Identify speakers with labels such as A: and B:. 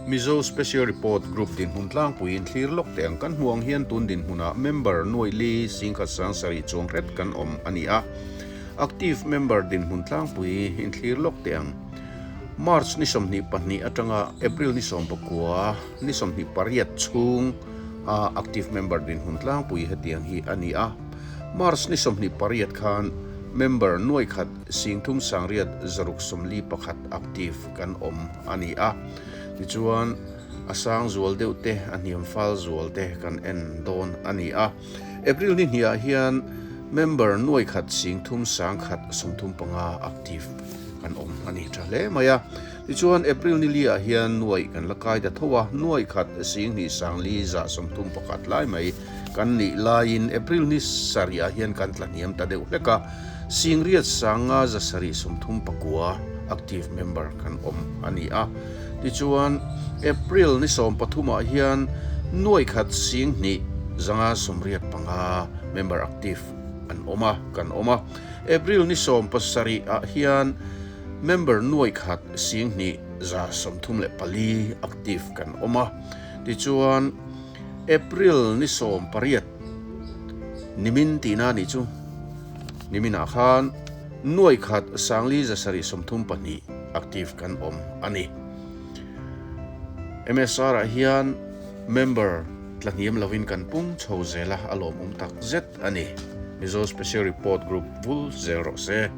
A: Mizo Special Report Group dinhmun tlangpuiin thlir lawk teh ang kan hmuh ang hian tun dinhmunah member nuaih li singkhat sang sarih chuang hret kan awm a ni a. Active member dinhmun tlangpui inthlir lawk teh ang. March ni 22 atanga April ni 19, ni 28 chhung a active member dinhmun tlangpui hetiang hi a ni a. March ni 28 khan member nuaih khat singthum sangriat zaruk 41 active kan awm a ni a. Tichuan, a sang zual deuh te, a hniam fal zual te kan en dawn a ni a. April ni hniah hian member nuai khat singthum sang khat 35 active kan awm a ni tha hle mai a. Tichuan, April ni liah hian nuai kan la kai ta tho a, nuai khat sing hnih sang li za 31 lai mai kan nih laiin April ni sarihah hian kan tla hniam ta deuh hlek a, singriat sanga zasarih 39 active member kan awm a ni a. Tichuan, April ni 13ah hian nuai khat sing hnih zanga 85 member active an awm a, kan awm a. April ni 17ah hian member nuai khat sing hnih za 34 active kan awm a. Tichuan, April ni 18 nimin tihna nih chu niminah khan nuai khat sangli zasarih 32 active kan awm a ni. MSR ah hian member tla hniam lovin kan pung chho zel a, a lawmawm tak zet a ni. Mizo Special Report Group vul zel rawh se.